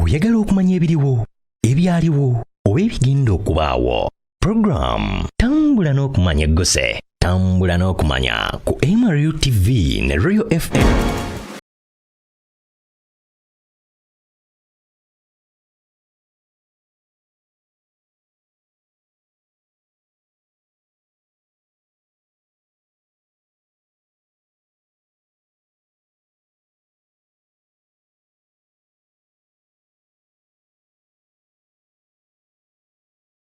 Oyagala okumanya ebiriwo, ebyaliwo oba ebigenda okubaawo? Program Tambula n'Okumanya egguse. Tambula n'Okumanya ku MRU TV ne Royal FM.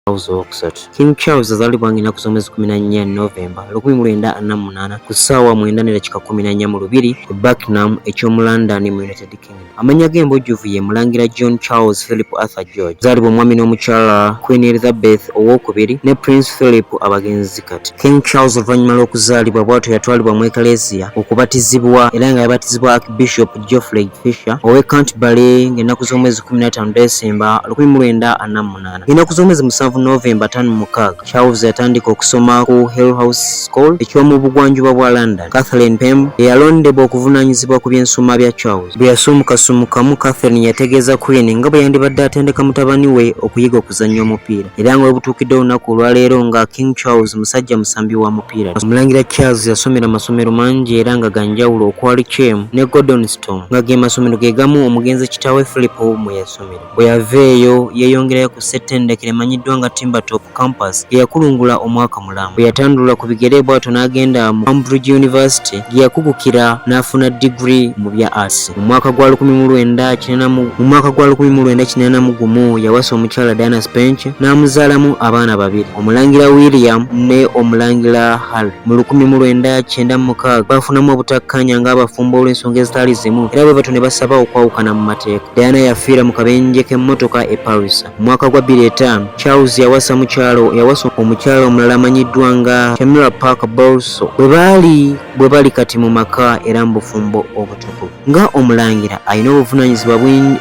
Charles Owokusatu. King Charles azaalibwa ng'ennaku z'omwezi 14 Novemba 1948 ku ssaawa 9:14 mu Lubiri e Buckingham eky'omu London mu United Kingdom. Amannya ge embujjuvu ye Mulangira John Charles Philip Arthur George. Azaalibwa omwami n'omukyala Queen Elizabeth Owookubiri ne Prince Philip abagenzi kati. King Charles oluvannyuma lw'okuzaalibwa bw'atyo yatwalibwa mu Eklezia okubatizibwa era nga yabatizibwa Archbishop Geoffrey Fisher ow'e Canterbury ng'ennaku z'omwezi 15 Desemba 1948. Ng'ennaku z'omwezi 7 Novemba 56, Charles yatandika okusoma ku Hill House School eky'omu bugwanjuba bwa London. Catherine Pemb eyalondebwa okuvunaanyizibwa ku by'ensoma bya Charles. Bwe yasuumukasuumukamu, Catherine yategeeza Queen nga bwe yandibadde atendeka mutabani we okuyiga okuzannya omupiira. Era nga webutuukidde olunaku olwaleero nga King Charles musajja musambi wa mupiira. Omulangira Charles yasomera amasomero mangi era nga ga njawulo okwali Chem ne Gordonstoun nga ge masomero ge gamu omugenzi kitaawe Philip mwe yasomera. Bwe yava eyo yeeyongerayo ku ssettendekero emanyiddwa nga Timbertop Campus gye yakulungula omwaka mulamba. Bwe yatandulula ku bigere bw'atyo n'agenda mu Cambridge University gye yakugukira n'afuna diguli mu bya Arts. Mu mwaka gwa 1981 yawasa omukyala Diana Spencer n'amuzaalamu abaana babiri, Omulangira William ne Omulangira Harry. Mu 1996 baafunamu obutakkaanya ng'abafumbo olw'ensonga ezitaali zimu era bwe batyo ne basaba okwawukana mu mateeka. Diana yafiira mu kabenje k'emmotoka e Paris. Mu mwaka gwa 2005, Charles yawasa mukyalo yawasa omukyala omulala amanyiddwa nga Camilla Parker Bowles bwe baali bwe bali kati mu maka era mu bufumbo obutukuvu. Nga omulangira alina obuvunaanyizibwa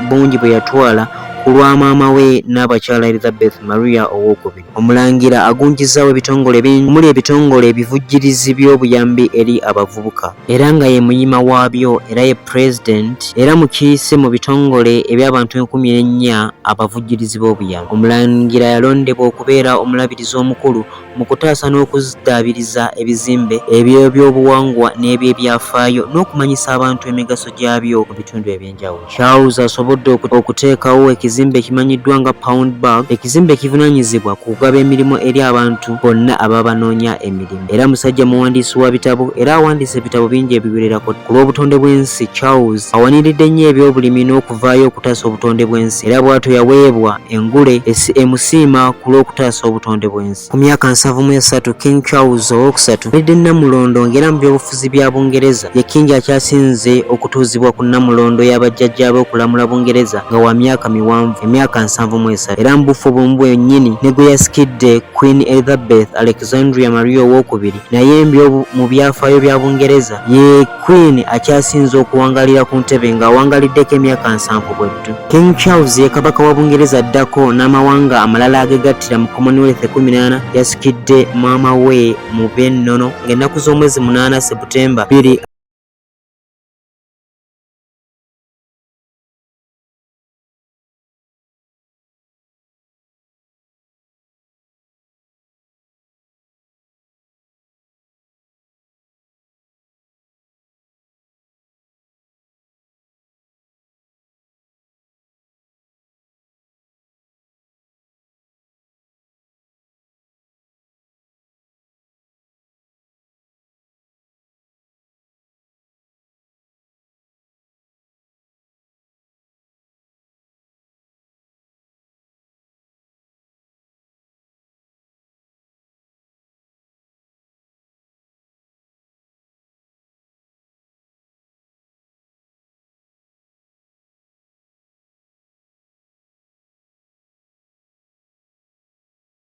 bungi bwe yatwala ku lwa maama we n'abakyala Elizabeth Maria Owookubiri. Omulangira agunjizaawo ebitongole bingi omuli ebitongole ebivujjirizi by'obuyambi eri abavubuka era nga ye muyima waabyo era ye Pulezidenti era mukiise mu bitongole eby'abantu 4000 abavujjirizi b'obuyambi. Omulangira yalondebwa okubeera omulabirizi omukulu mu kutaasa n'okuddaabiriza ebizimbe eby'ebyobuwangwa n'ebyebyafaayo n'okumanyisa abantu emigaso gyabyo mu bitundu eby'enjawulo. Charles asobodde okuteekawo ekizimbe ekimanyiddwa nga Poundburg, ekizimbe ekivunaanyizibwa ku kugaba emirimu eri abantu bonna ababa banoonya emirimu. Era musajja muwandiisi wa bitabo era awandiise ebitabo bingi ebiwererako. Ku lw'obutonde bw'ensi, Charles awaniridde nnyo eby'obulimi n'okuvaayo okutaasa obutonde bw'ensi era bw'atyo yaweebwa engule emusiima ku lw'okutaasa obutonde bw'ensi. Ku myaka 73, King Charles Owokusatu alidde Nnamulondo ng'era mu by'obufuzi bya Bungereza ye King akyasinze okutuuzibwa ku Nnamulondo ya bajjajjaabe okulamula Bungereza nga wa myaka miwanvu, emyaka 73 era mu bufo bumu bwennyini ne gwe yasikidde Queen Elizabeth Alexandria Maria Owookubiri naye mu byafaayo bya Bungereza ye Queen akyasinze okuwangalira ku ntebe ng'awangaliddeko emyaka 70 bweddu. King Charles ye kabaka wa Bungereza addako n'amawanga amalala agegattira mu Commonwealth 18 yasikidde maama we mu by'ennono ng'ennaku z'omwezi 8 Sebutemba 20.